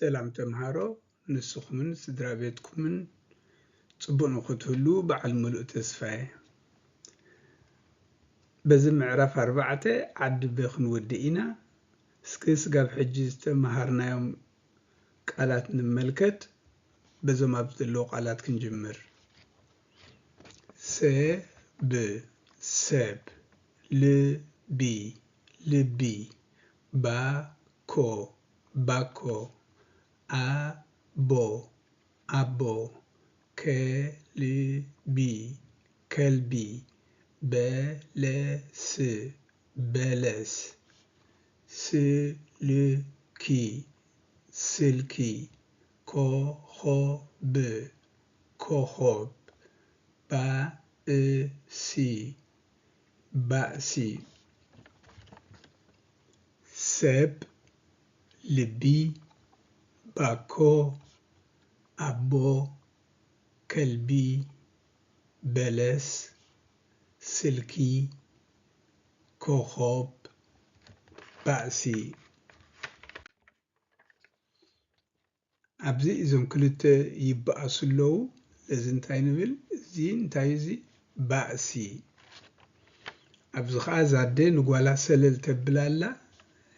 ሰላም ተምሃሮ፣ ንስኹምን ስድራ ቤትኩምን ጽቡቕ ንኽትህሉ በዓል ምሉእ ተስፋ እየ። በዚ ምዕራፍ ኣርባዕተ ዓዲ በ ክንወድእ ኢና። እስኪ ስጋብ ሕጂ ዝተምሃርናዮም ቃላት ንመልከት። በዞም ኣብ ዘለዉ ቃላት ክንጅምር። ሰብ፣ ሰብ፣ ልቢ፣ ልቢ፣ ባኮ፣ ባኮ፣ ኣቦ፣ ኣቦ፣ ከልቢ፣ ከልቢ፣ በለስ፣ በለስ፣ ስልኪ፣ ስልኪ፣ ኮኾብ፣ ኮኾብ፣ ባእሲ፣ ባእሲ፣ ሰብ፣ ልቢ፣ ባኮ፣ ኣቦ፣ ከልቢ፣ በለስ፣ ስልኪ፣ ኮኾብ፣ ባእሲ። ኣብዚ እዞም ክልተ ይበኣሱ ኣለዉ። እዚ እንታይ ንብል? እዚ እንታይ እዩ? እዚ ባእሲ። ኣብዚ ኸዓ እዛ ኣደ ንጓላ ሰለል ተብል ኣላ።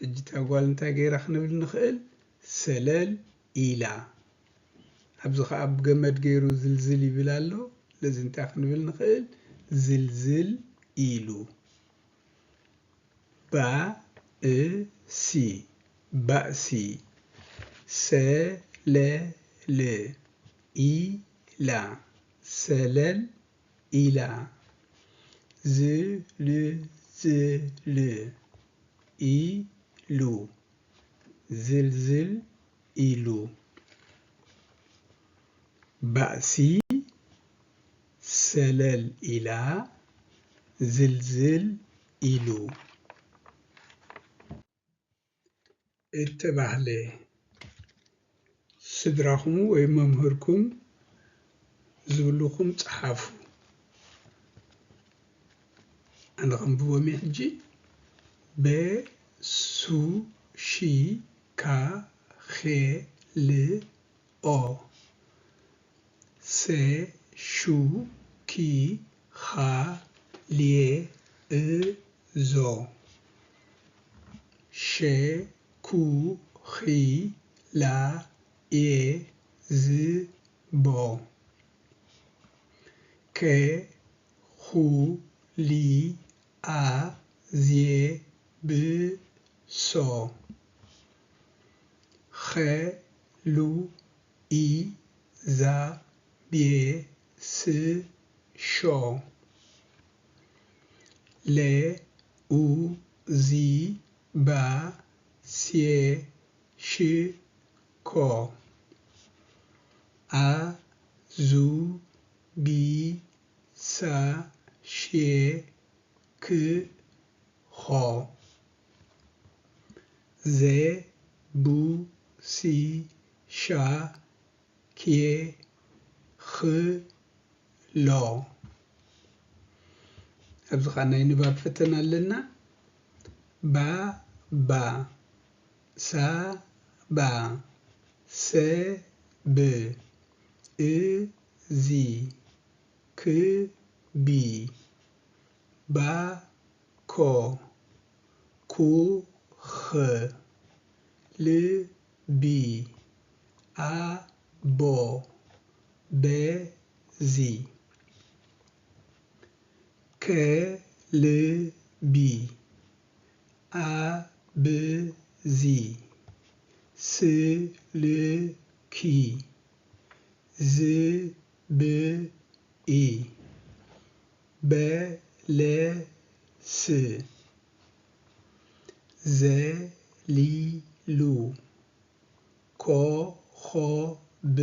ሕጂ እታ ጓል እንታይ ገይራ ክንብል ንኽእል? ሰለል ኢላ። ኣብዚ ኸዓ ብገመድ ገይሩ ዝልዝል ይብል ኣሎ። ስለዚ እንታይ ክንብል ንኽእል? ዝልዝል ኢሉ። ባእሲ፣ ባእሲ። ሰለል ኢላ፣ ሰለል ኢላ። ዝልዝል ኢሉ፣ ዝልዝል ኢሉ። ባእሲ፣ ሰለል ኢላ፣ ዝልዝል ኢሉ። እተባህለ። ስድራኹም ወይ መምህርኩም ዝብልኹም ጸሓፉ። ኣነ ከንብቦም እየ ሕጂ። በ፣ ሱ፣ ሺ፣ ካ፣ ኼ፣ ል፣ ኦ። ሰ፣ ሹ፣ ኪ፣ ኻ፣ ሌ፣ እ፣ ዞ። ሸ፣ ኩ፣ ኺ፣ ላ፣ ኤ፣ ዝ፣ ቦ። ከ፣ ኹ፣ ሊ፣ ኣ፣ ዜ፣ ብ፣ ሶ። ኸ፣ ሉ፣ ኢ፣ ዛ፣ ቤ፣ ስ፣ ሾ። ለ፣ ኡ፣ ዚ፣ ባ፣ ሴ፣ ሽ፣ ኮ። ኣ፣ ዙ፣ ቢ፣ ሳ፣ ሼ፣ ክ፣ ኾ። ዘ፣ ቡ፣ ሲ፣ ሻ፣ ኬ፣ ኽ፣ ሎ። ኣብዚ ኸዓ ናይ ንባብ ፈተና ኣለና። ባ፣ ባ፣ ሳ፣ ባ፣ ሰ፣ ብ፣ እ፣ ዚ፣ ክ፣ ቢ፣ ባ፣ ኮ፣ ኩ፣ ኽ፣ ል፣ ቢ፣ ኣ፣ ቦ፣ በ፣ ዚ። ከ፣ ል፣ ቢ፣ ኣ፣ ብ፣ ዚ፣ ስ፣ ል፣ ኪ፣ ዝ፣ ብ፣ ኢ፣ በ፣ ለ፣ ስ፣ ዘ፣ ሊ፣ ሉ፣ ኮ፣ ኾ፣ ብ፣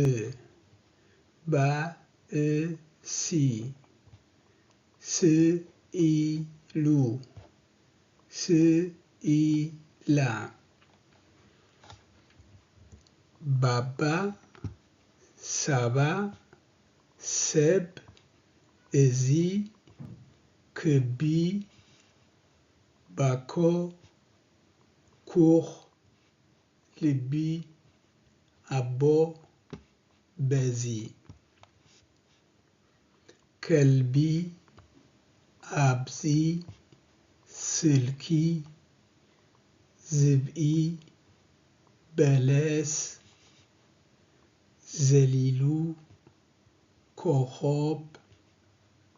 ባ፣ እ፣ ሲ፣ ስ፣ ኢ፣ ሉ፣ ስ፣ ኢ፣ ላ። ባባ፣ ሳባ፣ ሰብ፣ እዚ፣ ክቢ፣ ባኮ፣ ኩኽ፣ ልቢ፣ ኣቦ በዚ፣ ከልቢ ኣብዚ፣ ስልኪ፣ ዝብኢ፣ በለስ፣ ዘሊሉ፣ ኮኾብ፣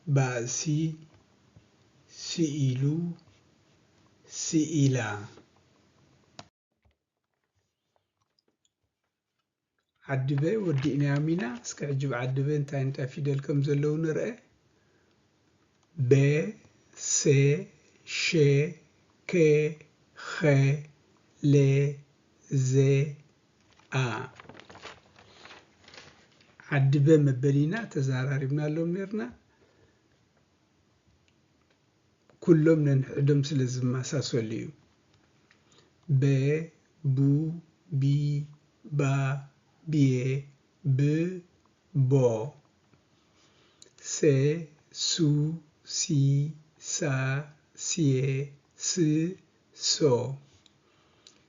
ባእሲ፣ ስኢሉ፣ ስኢላ። ዓዲ በ ወዲእናዮም ኢና። እስከ ሕጂ ብ ዓዲ በ እንታይ እንታይ ፊደል ከም ዘለዉ ንርአ። በ፣ ሰ፣ ሸ፣ ከ፣ ኸ፣ ለ፣ ዘ፣ ኣ። ዓዲ በ መበሊና ተዘራሪብናሎም ነርና። ኩሎም ነንሕዶም ስለ ዝመሳሰሉ እዩ። በ፣ ቡ፣ ቢ፣ ባ፣ ብየ፣ ብ፣ ቦ። ሰ፣ ሱ፣ ሲ፣ ሳ፣ ስየ፣ ስ፣ ሶ።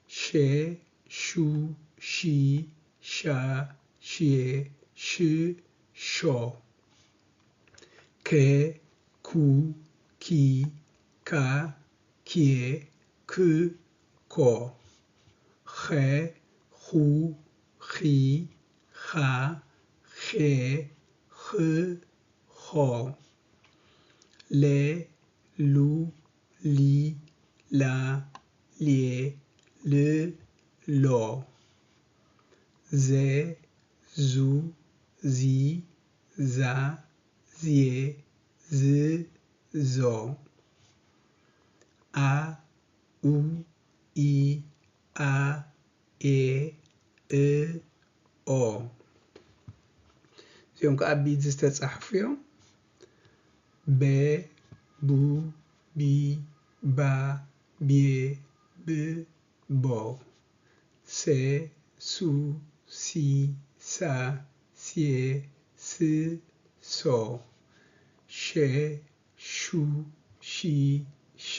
ሸ፣ ሹ፣ ሺ፣ ሻ፣ ሽየ፣ ሽ፣ ሾ። ከ፣ ኩ፣ ኪ፣ ካ፣ ኪየ፣ ክ፣ ኮ። ኸ፣ ኹ፣ ኺ፣ ኻ፣ ኼ፣ ኽ፣ ኾ። ለ፣ ሉ፣ ሊ፣ ላ፣ ሌ፣ ል፣ ሎ። ዘ፣ ዙ፣ ዚ፣ ዛ፣ ዝየ፣ ዝ፣ ዞ። ኣ፣ ኡ፣ ኢ፣ ኣ፣ ኤ፣ እ፣ ኦ። እዚኦም ከዓ ብኢድ ዝተፃሕፉ እዮም። በ፣ ቡ፣ ቢ፣ ባ፣ ብየ፣ ብ፣ ቦ። ሰ፣ ሱ፣ ሲ፣ ሳ፣ ስየ፣ ስ፣ ሶ። ሸ፣ ሹ፣ ሺ፣ ሻ፣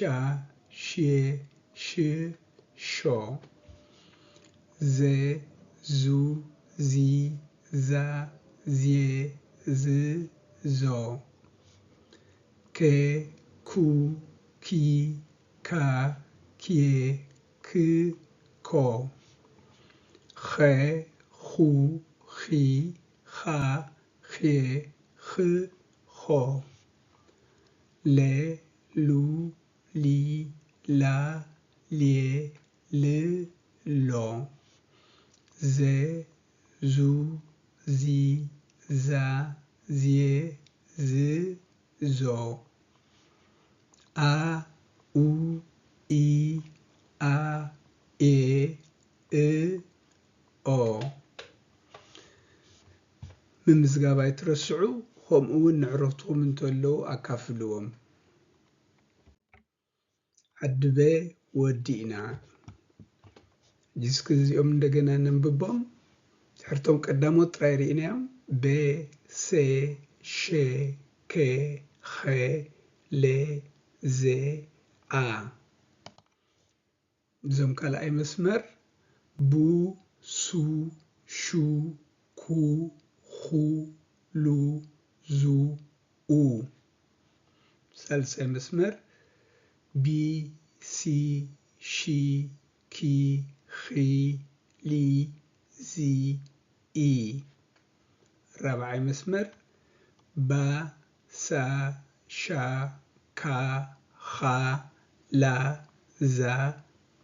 ሽየ፣ ሽ፣ ሾ። ዘ፣ ዙ፣ ዚ፣ ዛ፣ ዝየ፣ ዝ፣ ዞ። ከ፣ ኩ፣ ኪ፣ ካ፣ ኪየ፣ ክ፣ ኮ። ኸ፣ ኹ፣ ኺ፣ ኻ፣ ኼ፣ ኽ፣ ኾ። ለ፣ ሉ፣ ሊ፣ ላ፣ ሌ፣ ል፣ ሎ። ዘ፣ ዙ፣ ዚ፣ ዛ፣ ዝየ፣ ዝ፣ ዞ። ኣ፣ ኡ፣ ኢ፣ ኣ፣ ኤ፣ እ፣ ኦ። ምምዝጋብ ኣይትረስዑ፣ ከምኡ እውን ንዕረፍትኹም እንተለዉ ኣካፍልዎም። ዓዲ በ ወዲእና። ሕጂ እስኪ እዚኦም እንደገና ነንብቦም። ድሕርቶም ቀዳሞት ጥራይ ርኢናዮም። በ፣ ሰ፣ ሸ፣ ከ፣ ኸ፣ ለ፣ ዘ፣ ኣ። እዞም ካልኣይ መስመር ቡ፣ ሱ፣ ሹ፣ ኩ፣ ኹ፣ ሉ፣ ዙ፣ ኡ። ሳልሳይ መስመር ቢ፣ ሲ፣ ሺ፣ ኪ፣ ኺ፣ ሊ፣ ዚ፣ ኢ። ራብዓይ መስመር ባ፣ ሳ፣ ሻ፣ ካ፣ ኻ፣ ላ፣ ዛ፣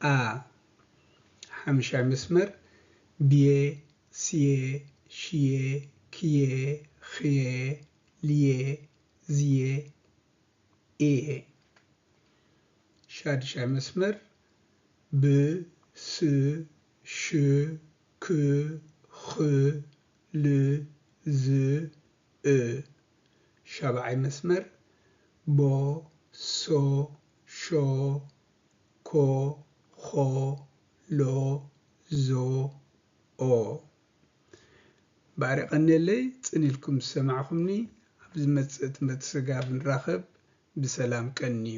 ኣ። ሓምሻይ መስመር ብየ፣ ስየ፣ ሽየ፣ ክየ፣ ኽየ፣ ልየ፣ ዝየ፣ እየ። ሻድሻይ መስመር ብ፣ ስ፣ ሽ፣ ክ፣ ኽ፣ ል፣ ዝ፣ እ። ሻብዓይ መስመር ቦ፣ ሶ፣ ሾ፣ ኮ፣ ኾ፣ ሎ፣ ዞ፣ ኦ። ባዕሪ ቀንየለይ፣ ጽን ኢልኩም ዝሰማዕኹምኒ። ኣብ ዝመጽእ ትምህርቲ ስጋብ ንራኸብ፣ ብሰላም ቀንዩ።